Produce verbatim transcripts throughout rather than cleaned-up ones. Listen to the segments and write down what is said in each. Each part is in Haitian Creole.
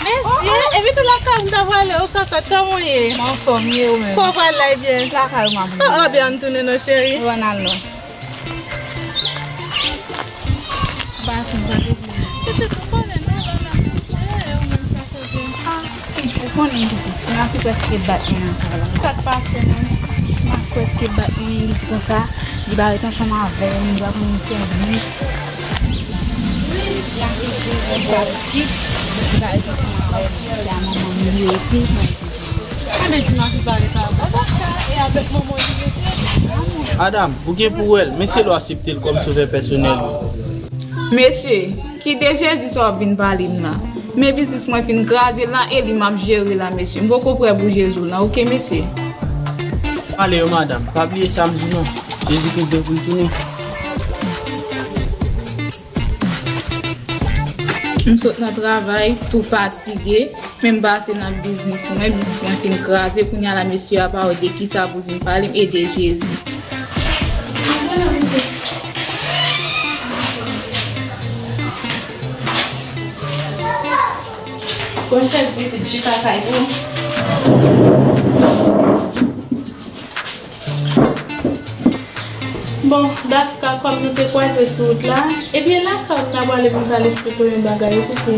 Mesye, epi tou lakay ou ta prale, o kaka, kòman w ye? Mwen anfòm, e ou menm? Kò pral la, ebyen? Lakay ou m ap ye. O, o, byen, ann tounen non, cheri. Bon, al non. Ba, se sa te vle. Pitit, ou konnen non, la, la, e, ou menm sa koze. Ah, ou konnen, pitit, se mwen ki prèske bat mwen ankò la. Sa k pase, non? Mwen prèske bat mwen, li di konsa, li pa ret ansanm avè m, li pa pou mwen sèvis. Madam, ou gen pou wè l, men se lè w aksepte l kòm sovè pèsonèl ou. Mesye, kite Jezi sa w ap vin pale m la. Men biznis mwen fin kraze la e li m ap jere la, mesye. M poko prè pou Jezi w lan, oke, mesye? Pale yo, madam. Pa bliye sa m di w non. Jezi Kris dwe retounen. M sot nan travay, tou fatige, men m pase nan biznis mwen, biznis mwen fin kraze, kounye a la mesye a pa wè de kisa pou vin pale m, e de Jezi. Pran chèz pitit chita kay ou. Bon, Dafka, kòm nou te kwaze sou wout la, ebyen lakay ou m ta prale pou m t al esplike w yon bagay, ou kite.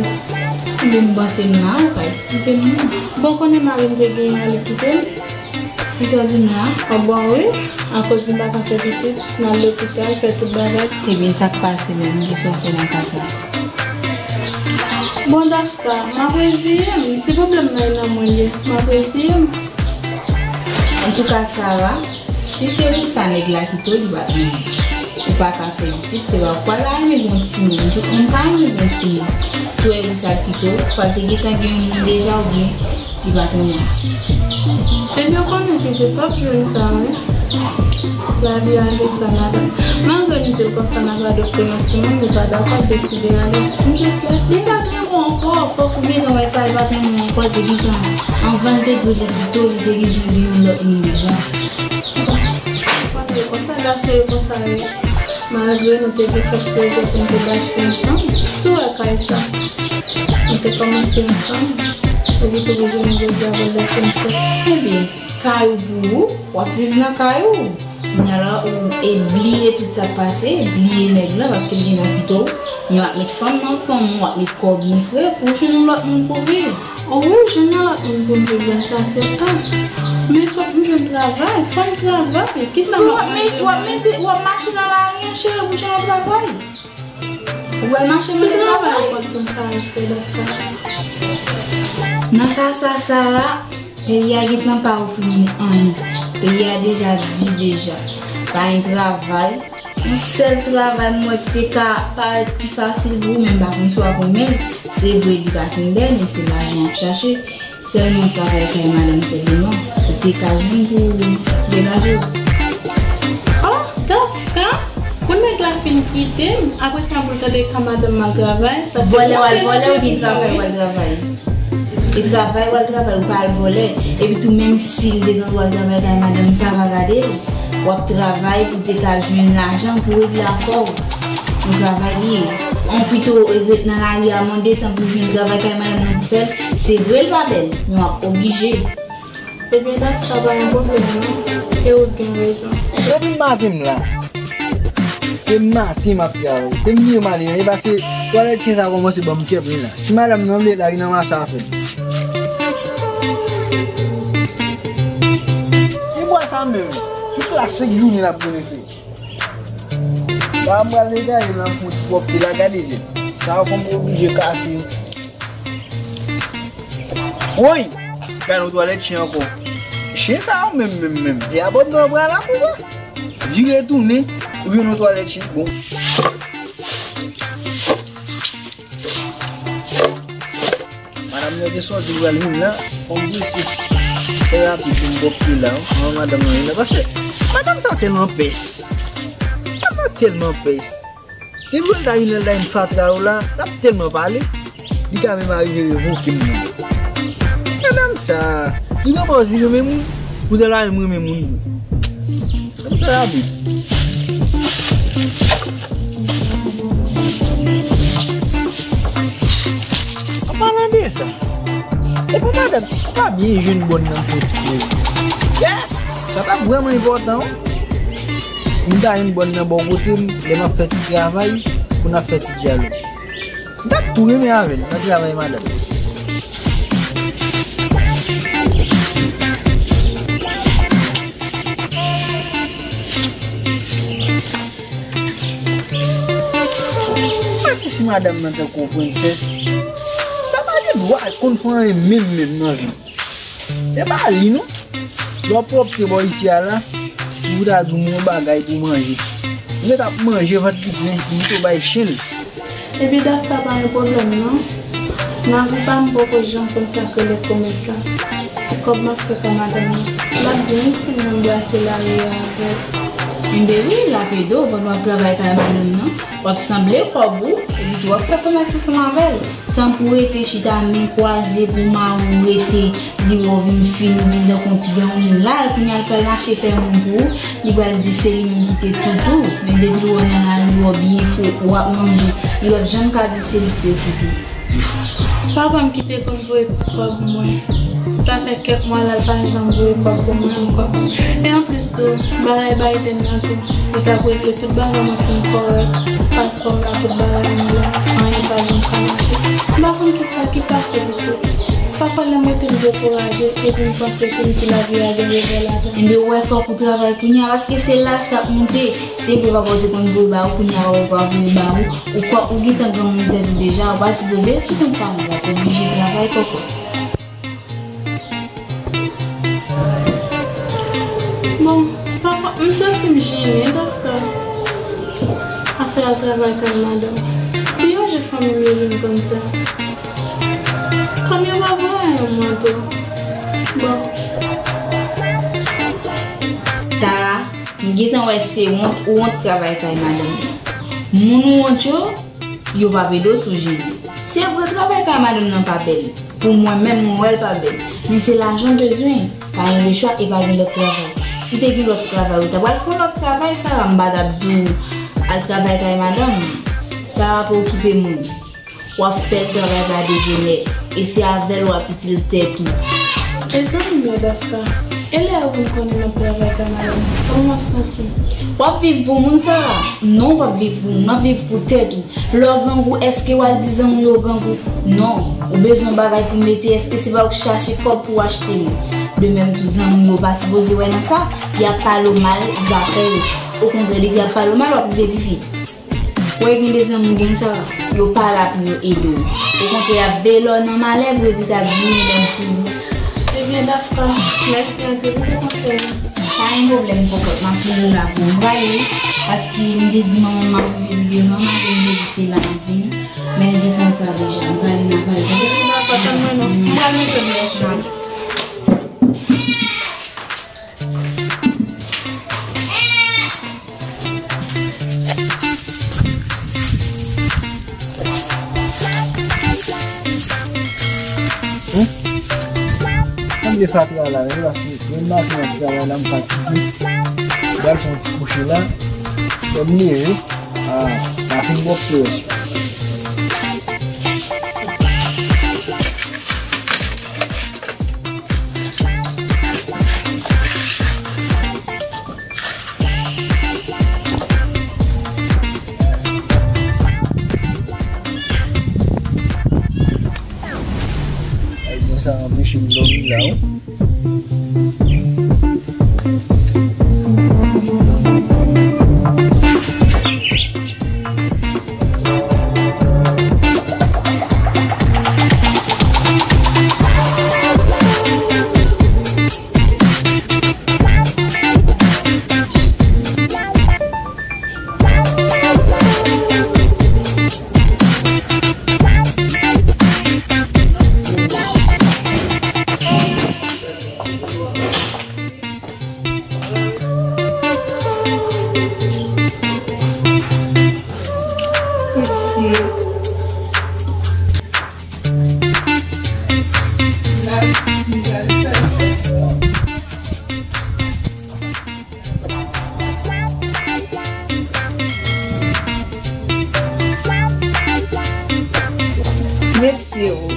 Ebyen m panse m la, ou pa esplike m non. Bon, konnen mari m te genyen, li kite m. Kisa w di m la? W ap bò wi, akoz m pa ka fè pitit, m al lopital, fè tout bagay. Ebyen sa k pase menm, kisa w fè nan ka sa? Bon, Dafka, m ap reziye m, si pwoblèm nan e nan mwen l ye, m ap reziye m. Antouka, Sara, si se pou sa nèg la kite w, li pa t renmen. Ou pa ka fè pitit, se pa ou k pral la renmen gon timoun. Tout moun pa renmen gon timoun. Si w wè pou sa l kite w, ou pral te gentan gen yon moun deja oubyen li pa t renmen. Ebyen, ou konnen pitit, w ap jwenn sa, wi. Lavi a gen sa ladan l. Malgre m di l konsa n ap adopte yon timoun, li pa dakò, l deside ale. M jis lese. Li pa t renmen w ankò, fòk ou gentan wè sa, li pa t renmen w ankò, l te gentan, anvan l te di w li kite w, li te gentan gen yon lòt moun deja. Konsa, gason yo konsa yo. Malgre nou te gen kèk pwojè pou n te bati ansanm, si w wè kay sa, nou te kòmanse ansanm, epi tou jodi a, nou te avè l lè konsa. Ebyen, kay ou pou ou, w ap viv nan kay ou. Kounye a la, ou e bliye tout sa k pase, bliye nèg lan, paske l gentan kite w. Men w ap met fanm nan fanm, w ap met kò byen fre, pou w jwenn yon lòt moun pou viv. O wi, jwenn yon lòt moun pou m viv la, sa se pa. Men fòk m jwenn travay, fò m travay. Kisa m ap manje? W ap mete, w ap mache nan lari an, cheri, pou jwenn yon travay. Ou pral mache mande travay. Ki travay ou konn fè avèk sa? Nan ka sa, Sara, peyi a gentan pa ofri nou anyen. Peyi a deja di deja. Pa gen travay. Yon sèl travay m wè ki te ka parèt pi fasil pou ou, men m pa konn si w ap renmen l. Se vre, li pa fin bèl, men se lajan w ap chache. Sèlman travay kay madanm sèlman, ou te ka jwenn pou degaje w. Oh, Dafka, pou nèg la fin kite m, apre sa pou l tande ka madanm m al travay, sa se vòlè w al vòlè oubyen travay w al travay? E travay w al travay, ou pa al vòlè. Epi tou, menm si l te gen dwa al travay kay madanm, sa pa gade l. W ap travay pou te ka jwenn lajan pou regle afè w. Yon travay li ye. An pito ret nan lari a mande tan pou jwenn travay kay madanm nan pou fè l. Se vre l pa bèl, men w ap oblije. Ebyen, dat sa pa yon pwoblèm non. E ou t gen rezon. Depi maten m la. Depi maten m ap travay. Depi m vire m ale, e pase twalèt chen sa kòmanse ban m kè plen la. Si madanm nan vle, l a vin ranmase afè l. Ti bwa sa menm, tout la senk jounen l ap grenn efè. La m pral netwaye, m ap fè yon ti pwòpte la, gade zen. Sa yo fè m oblije kase yo. Woy! Gade yon twalèt chen ankò. Chen sa yo menm, menm, menm. E abònman pral la konsa. Vire tounen, ou jwenn yon twalèt chen. Bon. Madanm nan te sòti pral vin la, fò m di se trè rapid pou m bòkte la, wi. Mwen madanm nan vin la, paske madanm sa tèlman pès. Madanm sa tèlman pès. Depi l ta vin la, l ta vin fatra yo la, l ap tèlman pale, li ka menm arive revoke m nan. Madanm sa, li gen bòz li menm, wi. Poutèl la menm renmen moun vre. Sa m fè la vit. An palan de sa, e pa madanm, ou pa byen jwenn bòn nan pou ti koze. Yes! Sa t ap vrèman enpòtan, wi. M ta jwenn bòn nan bò kote m, lè m ap fè ti travay, pou n ap fè ti dyalòg. M t ap tou renmen avè l nan travay madanm. Mwen tifi madanm nan tankou yon prensès. Sa pa gen dwa konn fè anyen menm menm nan vi. Se pa li non. Lè w pwòpte bò isi a la, si w ta di w yon bagay pou manje. Ou ret ap manje vant li plen, pou w bay chen l. Ebyen Dafka pa gen pwoblèm non. Nan vi pa m poko janm konn sa k rele kòmès la. Ti kòb m ap fè kay madanm nan. L ap byen itil nan brase lari a avè l. Enben wi, l ap ede w pandan w ap travay kay madanm nan. W ap sanble kòb ou, epi tou w ap fè kòmès ansanm avè l. Tan pou w rete chita men kwaze pou mari w rete, li wè w vin fin, ou vin tankou yon ti granmoun, l al kounye a l pral mache fè moun pou ou, li pral di se li menm ki te toutou, men depi l wè w nan lari, li wè w byen fre, w ap manje, li p ap janm ka di se li ki te toutou. Papa m ki te konn voye ti kòb mwen. Sa fè kèk mwa la, l pa janm voye kòb pou mwen ankò. E anplis tou, bagay Biden nan tou, li t ap regle tout bagay mwen fin kòrèk, paspò m la, tout bagay mwen la, anyen pa janm ka mache. M pa konn kisa ki pase li tou. Pafwa lè m rete m dekouraje, epi m panse ke m di lavi a gen revè ladan. Enben ou wè fòk ou travay kounye a, paske se laj k ap monte. Se vre papa w te konn voye ba ou, kounye a ou pa voye ba ou. Ou kwè ou gentan granmoun tèt ou deja, ou pa sipoze ret sou kont fanmi w, w ap oblije travay kòkòt. Bon, papa, m santi m jennen Dafka afè al travay kay madanm. Si yon jou fanmi m yo vin konn sa, kòm yo pa voye anyen mwen tou. Bon. Tara, m gentan wè se wont ou wont travay kay madanm nan. Moun ou wont yo, yo p ap ede w sou je yo. Se vre travay kay madanm nan pa bèl. Pou mwen menm, mwen wè l pa bèl. Men se lajan w bezwen. Pa gen lechwa e pa gen lòt travay. Si te gen lòt travay, ou ta pral fè yon lòt travay, Sara, m pa t ap di w al travay kay madanm. Sara pa okipe moun. W ap fè l travay pa dejenè. E se avè l w ap itil tèt ou. E zanmi m yo, Dafka, e lè yo vin konnen m ap travay kay madanm, kòman w ap santi w? W ap viv pou moun sa? Non, w p ap viv pou moun, w ap viv pou tèt ou. Lè w grangou, èske w al di zanmi w yo grangou? Non. Ou bezwen yon bagay pou mete, èske se pa ou k chache kòb pou w achte li? De menm tou, zanmi w yo pa sipoze wè nan sa, y ap pale w mal zafè yo. Okontrè, depi y ap pale w mal, w ap rive pi vit. Wè gen de zanmi w gen sa, yo pa la pou yo ede w. Okontrè, y ap veye lè w nan malè pou yo di sa k vini menm sou ou. Ebyen, Dafka, mèsi anpil pou konsèy la. Pa gen pwoblèm, kòkòt, m ap toujou la pou ou. M prale wi, paske m te di manman m m ap rive pi devan, malgre m te di se la m ap vini, men l gentan ta deja. M prale, n a pale. Dakò, tann mwen non. M pral mete m nan chanm. Hmm? Sa m te fatra la menm, paske menm maten an travay la, m fatige. M al fè yon ti kouche la. Lè m leve, ah, m a fin pwòpte rès yo. Ay, bon, sa anpeche m dòmi la, wi.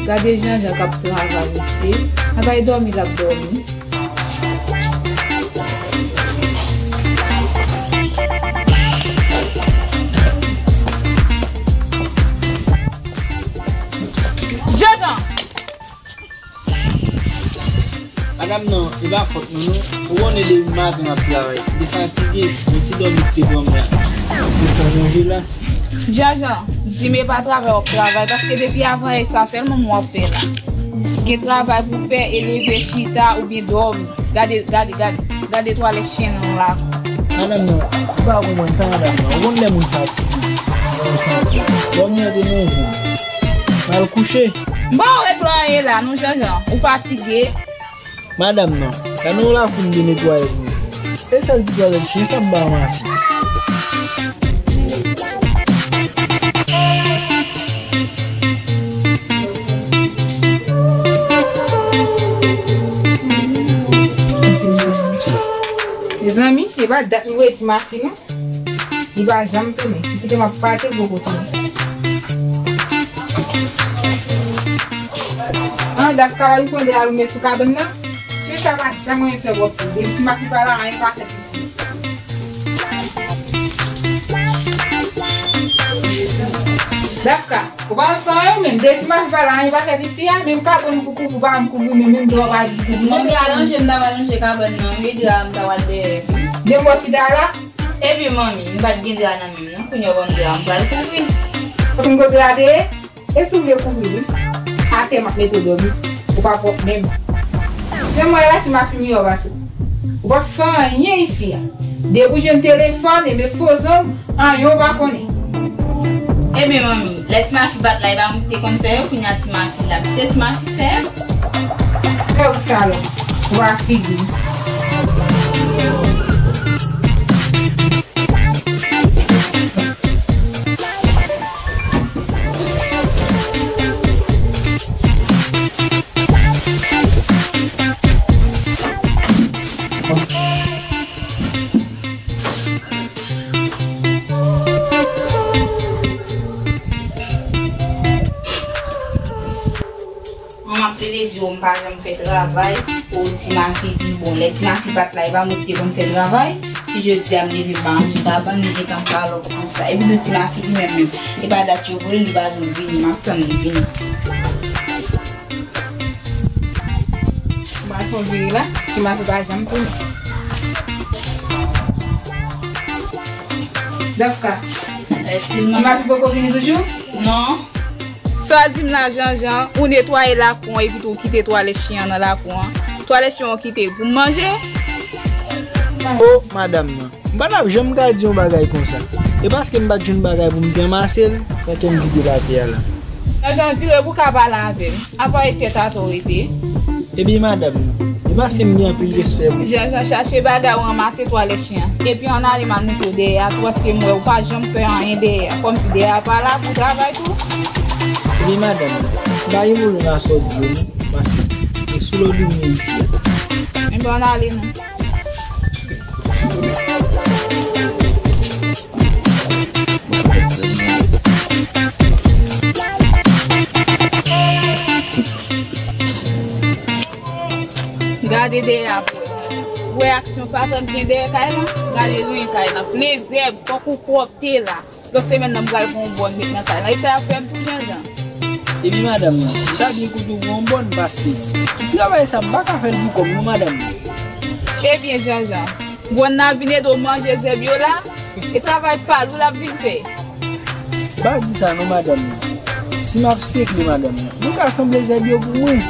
Gade Janjan k ap travay, mesye. Nan bay dòmi, l ap dòmi. Janjan! Madanm nan, e pa fòt mwen non. Ou konnen depi maten m ap travay. M te fatige, yon ti dòmi m te dòmi a. Ou fè manje la. Janjan, di m e pa travay w ap travay, paske depi avan yè sa sèlman mwen w ap fè la. Gen travay pou fè, e leve chita oubyen dòmi. Gade, gade, gade, gade twalèt chen nan la. Madanm nan, ou pa konprann sa, madanm nan. Ou konn lè moun fatige. Dòmi an te nan jou. M al kouche. M pa wè dlo anyen la, non, Janjan. Ou fatige. Madanm nan, gade yon lakou m te netwaye pou ou. E sèl ti twalèt chen sa m pa ranmase. Mezanmi, e pa dat m voye ti mafi non. Li pa janm tounen. Li kite m ap pati gwo kote. An, Dafka, li pran de aloumet sou kabann nan. Fi sa pa janm renmen fè bòt li. Depi ti mafi pa la, anyen pa fèt isi. Dafka, ou pa wè sa yo menm? Depi ti mafi pa la, anyen pa fèt isi a. Menm kabann pou kouvri, ou pa janm kouvri, men menm dra ou pa janm kouvri. Manmi, alonje, m ta pral lonje kabann nan wi, dra a m ta pral dèyè. Jan m bò chita la. Ebyen manmi, m pa t gen dra nan men m non, kounye a w ban m dra a, m pral kouvri. Ou konn kote a te ye? E si w vle kouvri wi. Atè m ap mete w dòmi. Ou pa pwòp menm. Fè m wè la ti mafi miyò pase. Ou p ap fè anyen isi a. Depi w jwenn telefòn, ebyen fo zong, anyen w pa konnen. Ebyen manmi, lè ti mafi pa t la, e pa mwen ki te konn fè yo, kounye a ti mafi la. Kite ti mafi fè yo. Fè w salòp. Ou pa figi. Mwen m ap plede di w, m pa janm fè travay. O, ti mafi pi bon. Lè ti mafi pa t la, e pa mwen ki te konn fè travay. Si jodi a m leve m pa ranje kabann, li gentan salòp konsa. Epi tou ti mafi li menm menm, e pa dat yo voye l, li pa janm vini. M ap tann li vini. M al fè yon vire la, ti mafi pa janm tounen. Dafka, ti mafi poko vini toujou? Non. Sa w di m la, Janjan, ou netwaye lakou an epi tou ou kite twalèt chen an nan lakou an. Twalèt chen an ou kite l pou m manje? O, madanm nan, m pa t ap janm ka di yon bagay konsa. E paske m pa t jwenn bagay pou m te ranmase l, nan kè m vide l atè a la. Janjan, vire pou w ka pale avè m. Apa e tèt atè w rete? Ebyen madanm nan, e paske m gen anpil respè pou ou. Janjan, chache bagay ou ranmase twalèt chen an. Epi ann ale m al mete w dèyè a tou, paske m wè ou pa janm fè anyen dèyè a. Kòmsi dèyè a pa la pou w travay tou. Ebyen madanm nan, m pa gen pwoblèm ak sa w di yo non, paske se sou lòd ou m ye isi a. Enben ann ale non. Gade dèyè a pou wè. Wè aksyon patòk gen dèyè kay lan? Gade ren kay lan. Plen zèb, tankou pwòpte la. Lòt semèn nan m pral pran yon bòn met nan kay lan. E sa y ap fè m tou, Janjan? Epi madanm nan, m ta byen kontan w pran yon bòn paske tout travay sa m pa ka fè l pou kò m non, madanm nan. Ebyen, Janjan, bòn nan ap vin ede w manje zèb yo la, e travay pa l wi l ap vin fè. Pa di sa non, madanm nan. Si m ap sekle, madanm nan, nou ka sanble zèb yo pou mwen.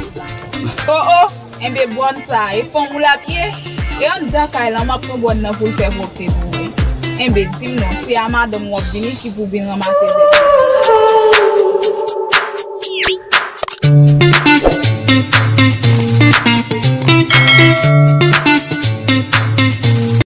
O, o! Enben bòn sa a, e fanm ou l ap ye? E anndan kay lan, m ap pran bòn nan pou l fè pwòpte pou ou. Enben di m non, se a madanm ou w ap vini ki pou vin ranmase zèb.